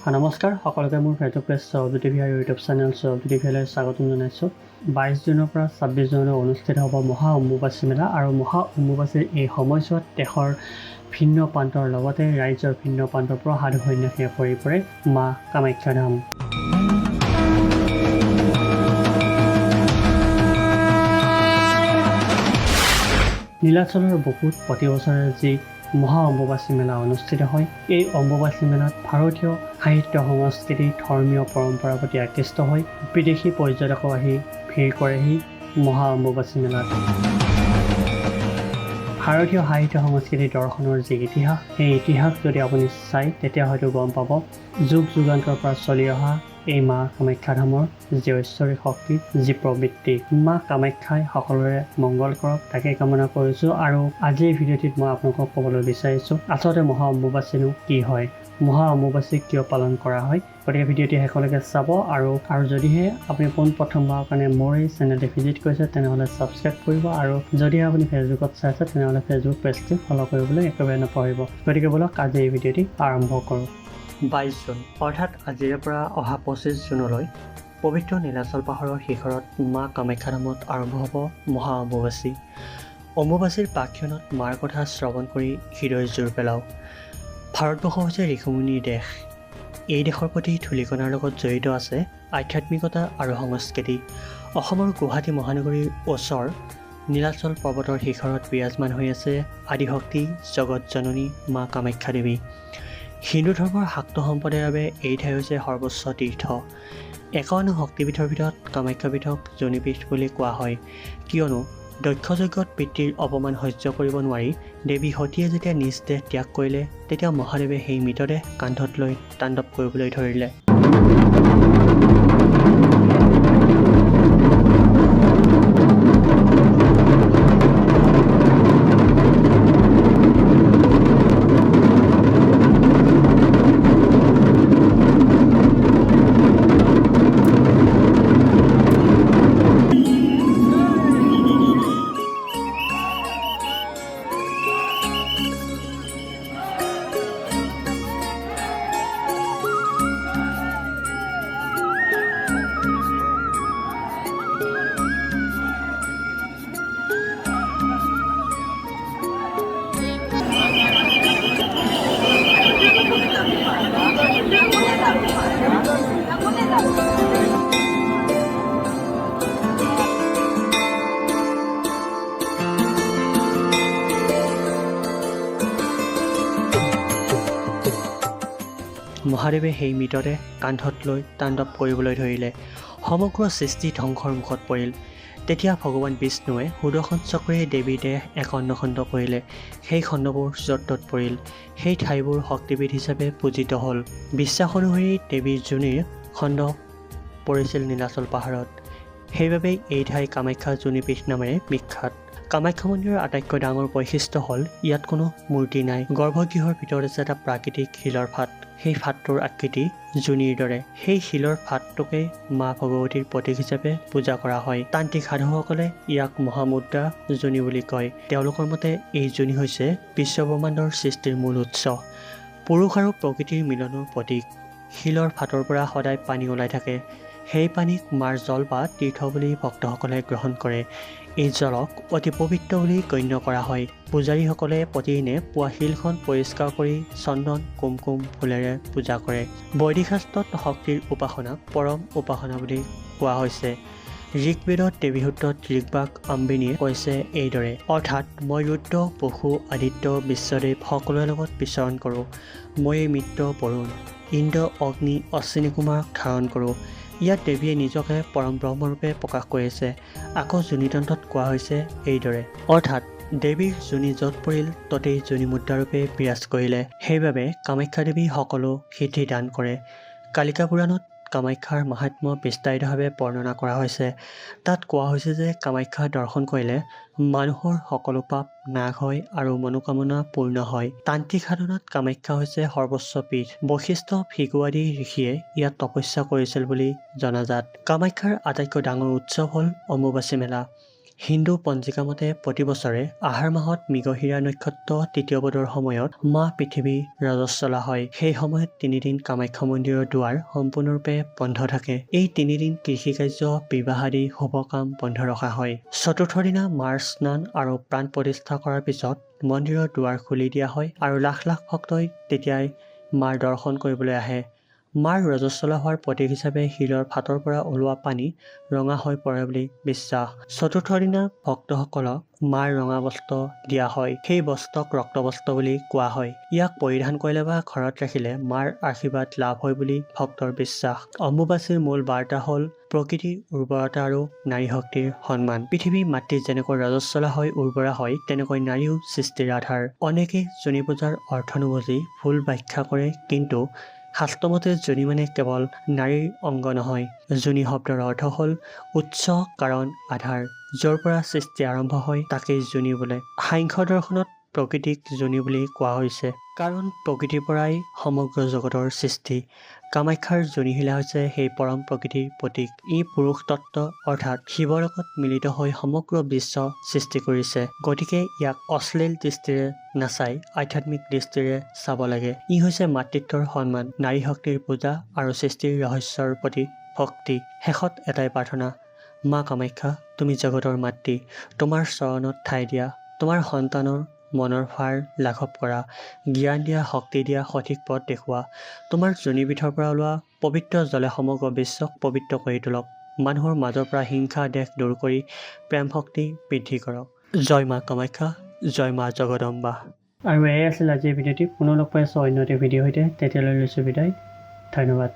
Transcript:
নমস্কাৰ সকলোকে, মোৰ ফেচবুক পেজ সৌৰভ টিভি আৰু ইউটিউব চেনেল সৌৰভ টিভিলৈ স্বাগতম জনাইছোঁ। 22 জুনৰ পৰা 26 জুনলৈ অনুষ্ঠিত হ'ব মহা অম্বুবাচী মেলা আৰু মহা অম্বুবাচীৰ এই সময়ছোৱাত দেশৰ ভিন্ন প্ৰান্তৰ লগতে ৰাজ্যৰ ভিন্ন প্ৰান্তৰ পৰা সাধু সন্যাসীয়ে ভৰি পৰে মা কামাখ্যা ধাম। নীলাচলৰ বুকুত প্ৰতি বছৰে যি মহা অম্বুবাচী মেলা অনুষ্ঠিত হয়, এই অম্বুবাচী মেলাত ভাৰতীয় সাহিত্য, সংস্কৃতি, ধৰ্মীয় পৰম্পৰাৰ প্ৰতি আকৃষ্ট হৈ বিদেশী পৰ্যটকো আহি ভিৰ কৰেহি মহা অম্বুবাচী মেলাত। ভাৰতীয় সাহিত্য, সংস্কৃতি, দৰ্শনৰ যি ইতিহাস, সেই ইতিহাস যদি আপুনি চায়, তেতিয়া হয়তো গম পাব যুগ যুগান্তৰ পৰা চলি অহা এই মা কামাখ্যা ধামৰ যি ঐশ্বৰিক শক্তি, যি প্ৰবৃত্তি। মা কামাখ্যাই সকলোৰে মংগল কৰক, তাকে কামনা কৰিছোঁ। আৰু আজিৰ ভিডিঅ'টিত মই আপোনালোকক ক'বলৈ বিচাৰিছোঁ, আচলতে মহা অম্বুবাচীনো কি হয়, মহা অম্বুবাচী কিয় পালন কৰা হয়। গতিকে ভিডিঅ'টি শেষলৈকে চাব আৰু যদিহে আপুনি পোনপ্ৰথমবাৰৰ কাৰণে মোৰ এই চেনেলটি ভিজিট কৰিছে, তেনেহ'লে ছাবস্ক্ৰাইব কৰিব আৰু যদিহে আপুনি ফেচবুকত চাইছে, তেনেহ'লে ফেচবুক পেজটি ফ'ল' কৰিবলৈ একেবাৰে নাপাহৰিব। গতিকে ব'লক, আজি এই ভিডিঅ'টি আৰম্ভ কৰোঁ। 22 জুন, অৰ্থাৎ আজিৰে পৰা অহা 25 জুনলৈ পবিত্ৰ নীলাচল পাহাৰৰ শিখৰত মা কামাখ্যা ধামত আৰম্ভ হ'ব মহা অম্বুবাচী। অম্বুবাচীৰ প্ৰাকক্ষণত মাৰ কথা শ্ৰৱণ কৰি হৃদয় জুৰ পেলাওক। ভাৰতবৰ্ষ হৈছে ঋষিমুনিৰ দেশ। এই দেশৰ প্ৰতি ধূলিকণাৰ লগত জড়িত আছে আধ্যাত্মিকতা আৰু সংস্কৃতি। অসমৰ গুৱাহাটী মহানগৰীৰ ওচৰ নীলাচল পৰ্বতৰ শিখৰত বিৰাজমান হৈ আছে আদিশক্তি জগত জননী মা কামাখ্যা দেৱী। হিন্দু ধৰ্মৰ শাক্ত সম্প্ৰদায়ৰ বাবে এই ঠাই হৈছে সৰ্বোচ্চ তীৰ্থ। 51 শক্তিপীঠৰ ভিতৰত কামাখ্যা পীঠক যোনিপীঠ বুলি কোৱা হয়, কিয়নো দক্ষ যজ্ঞত পিতৃৰ অপমান সহ্য কৰিব নোৱাৰি দেৱী সতীয়ে যেতিয়া নিজ দেহ ত্যাগ কৰিলে, তেতিয়া মহাদেৱে সেই মৃতদেহ কান্ধত লৈ তাণ্ডৱ কৰিবলৈ ধৰিলে। মহাদেৱে সেই মৃতদেহ কান্ধত লৈ তাণ্ডৱ কৰিবলৈ ধৰিলে। সমগ্ৰ সৃষ্টি ধ্বংসৰ মুখত পৰিল। তেতিয়া ভগৱান বিষ্ণুৱে সুদৰ্শন চক্ৰেৰে দেৱীৰ দেহ এখণ্ড খণ্ড কৰিলে। সেই খণ্ডবোৰ য'ত ত'ত পৰিল। সেই ঠাইবোৰ শক্তিপীঠ হিচাপে পূজিত হ'ল। বিশ্বাস অনুসৰি দেৱীৰ যোনিৰ খণ্ড পৰিছিল নীলাচল পাহাৰত। সেইবাবেই এই ঠাই কামাখ্যা যোনিপীঠ নামেৰে বিখ্যাত। কামাখ্যা মন্দিৰৰ আটাইতকৈ ডাঙৰ বৈশিষ্ট্য হ'ল ইয়াত কোনো মূৰ্তি নাই। গৰ্ভগৃহৰ ভিতৰত আছে এটা প্ৰাকৃতিক শিলৰ ফাট। সেই ফাটটোৰ আকৃতি যোনিৰ দৰে। সেই শিলৰ ফাটটোকেই মা ভগৱতীৰ প্ৰতীক হিচাপে পূজা কৰা হয়। তান্ত্ৰিক সাধুসকলে ইয়াক মহামুদ্ৰা যোনি বুলি কয়। তেওঁলোকৰ মতে এই যোনি হৈছে বিশ্বব্ৰহ্মাণ্ডৰ সৃষ্টিৰ মূল উৎস, পুৰুষ আৰু প্ৰকৃতিৰ মিলনৰ প্ৰতীক। শিলৰ ফাটৰ পৰা সদায় পানী ওলাই থাকে। সেই পানীক মাৰ জল বা তীৰ্থ বুলি ভক্তসকলে গ্ৰহণ কৰে। এই জলক অতি পবিত্ৰ বুলি গণ্য কৰা হয়। পূজাৰীসকলে প্ৰতিদিনে পুৱা শিলখন পৰিষ্কাৰ কৰি চন্দন, কুমকুম, ফুলেৰে পূজা কৰে। বৈদিক শাস্ত্ৰত শক্তিৰ উপাসনাক পৰম উপাসনা বুলি কোৱা হৈছে। ঋগ্বেদত দেৱীসূত্ৰত ঋগ্বাক আম্বিনীয়ে কৈছে এইদৰে, অৰ্থাৎ মই ৰুদ্ৰ, পশু, আদিত্য, বিশ্বদেৱ সকলোৰে লগত বিচৰণ কৰোঁ। ময়েই মিত্ৰ, বৰুণ, ইন্দ্ৰ, অগ্নি, অশ্বিনী কুমাৰক ধাৰণ কৰোঁ। ইয়াত দেৱীয়ে নিজকে পৰম ব্ৰহ্মৰূপে প্ৰকাশ কৰিছে। আকৌ যোনিতন্ত্ৰত কোৱা হৈছে এইদৰে, অৰ্থাৎ দেৱীৰ যোনি য'ত পৰিল, ত'তেই যোনি মুদ্ৰাৰূপে বিৰাজ কৰিলে। সেইবাবে কামাখ্যা দেৱী সকলো সিদ্ধি দান কৰে। কালিকা পুৰাণত কামাখ্যাৰ মাহাত্ম্য বিস্তাৰিতভাৱে বৰ্ণনা কৰা হৈছে। তাত কোৱা হৈছে যে কামাখ্যা দৰ্শন কৰিলে মানুহৰ সকলো পাপ নাশ হয় আৰু মনোকামনা পূৰ্ণ হয়। তান্ত্ৰিক সাধনাত কামাখ্যা হৈছে সৰ্বোচ্চ পীঠ। বশিষ্ঠ, ভৃগু আদি ঋষিয়ে ইয়াত তপস্যা কৰিছিল বুলি জনাজাত। কামাখ্যাৰ আটাইতকৈ ডাঙৰ উৎসৱ হ'ল অম্বুবাচী মেলা। হিন্দু পঞ্জিকা মতে প্ৰতি বছৰে আহাৰ মাহত মৃগশিৰা নক্ষত্ৰ তৃতীয় পদৰ সময়ত মা পৃথিৱী ৰজস্বলা হয়। সেই সময়ত 3 দিন কামাখ্যা মন্দিৰৰ দুৱাৰ সম্পূৰ্ণৰূপে বন্ধ থাকে। এই 3 দিন কৃষিকাৰ্য, বিবাহ আদি শুভ কাম বন্ধ ৰখা হয়। চতুৰ্থ দিনা মাৰ স্নান আৰু প্ৰাণ প্ৰতিষ্ঠা কৰাৰ পিছত মন্দিৰৰ দুৱাৰ খুলি দিয়া হয় আৰু লাখ লাখ ভক্তই তেতিয়াই মাৰ দৰ্শন কৰিবলৈ আহে। মাৰ ৰজস্বলা হোৱাৰ প্ৰতীক হিচাপে শিলৰ ফাটৰ পৰা ওলোৱা পানী ৰঙা হৈ পৰে বুলি বিশ্বাস। চতুৰ্থ দিনা ভক্তসকলক মাৰ ৰঙা বস্ত্ৰ দিয়া হয়। সেই বস্ত্ৰক ৰক্তবস্ত্ৰ বুলি কোৱা হয়। ইয়াক পৰিধান কৰিলে বা ঘৰত ৰাখিলে মাৰ আশীৰ্বাদ লাভ হয় বুলি ভক্তৰ বিশ্বাস। অম্বুবাচীৰ মূল বাৰ্তা হ'ল প্ৰকৃতিৰ উৰ্বৰতা আৰু নাৰী শক্তিৰ সন্মান। পৃথিৱী মাতৃ যেনেকৈ ৰজস্বলা হৈ উৰ্বৰা হয়, তেনেকৈ নাৰীও সৃষ্টিৰ আধাৰ। অনেকে যোনি পূজাৰ অৰ্থ নুবুজি ভুল ব্যাখ্যা কৰে, কিন্তু শাস্ত্ৰমতে যোনি মানে কেৱল নাৰীৰ অংগ নহয়। যোনি শব্দৰ অৰ্থ হ'ল উৎস, কাৰণ, আধাৰ। য'ৰ পৰা সৃষ্টি আৰম্ভ হয়, তাকেই যোনি বোলে। সাংখ্য দৰ্শনত প্ৰকৃতিক যোনি বুলি কোৱা হৈছে, কাৰণ প্ৰকৃতিৰ পৰাই সমগ্ৰ জগতৰ সৃষ্টি। কামাখ্যাৰ যোনিশিলা হৈছে সেই পৰম প্ৰকৃতিৰ প্ৰতীক। ই পুৰুষ তত্ত্ব অৰ্থাৎ শিৱৰ লগত মিলিত হৈ সমগ্ৰ বিশ্ব সৃষ্টি কৰিছে। গতিকে ইয়াক অশ্লীল দৃষ্টিৰে নাচাই আধ্যাত্মিক দৃষ্টিৰে চাব লাগে। ই হৈছে মাতৃত্বৰ সন্মান, নাৰী শক্তিৰ পূজা আৰু সৃষ্টিৰ ৰহস্যৰ প্ৰতি ভক্তি। শেষত এটাই প্ৰাৰ্থনা, মা কামাখ্যা, তুমি জগতৰ মাতৃ। তোমাৰ চৰণত ঠাই দিয়া। তোমাৰ সন্তানৰ মনৰ ভাৰ লাঘৱ কৰা। জ্ঞান দিয়া, শক্তি দিয়া, সঠিক পথ দেখুওৱা। তোমাৰ যোনিপীঠৰ পৰা ওলোৱা পবিত্ৰ জলে সমগ্ৰ বিশ্বক পবিত্ৰ কৰি তোলক। মানুহৰ মাজৰ পৰা হিংসা, দ্বেষ দূৰ কৰি প্ৰেম শক্তি বৃদ্ধি কৰক। জয় মা কামাখ্যা, জয় মা জগদম্বা। আৰু এয়াই আছিল আজিৰ ভিডিঅ'টি। পুনৰ লগ পাই আছোঁ অন্য এটি ভিডিঅ'ৰ সৈতে। তেতিয়ালৈ লৈছোঁ বিদায়। ধন্যবাদ।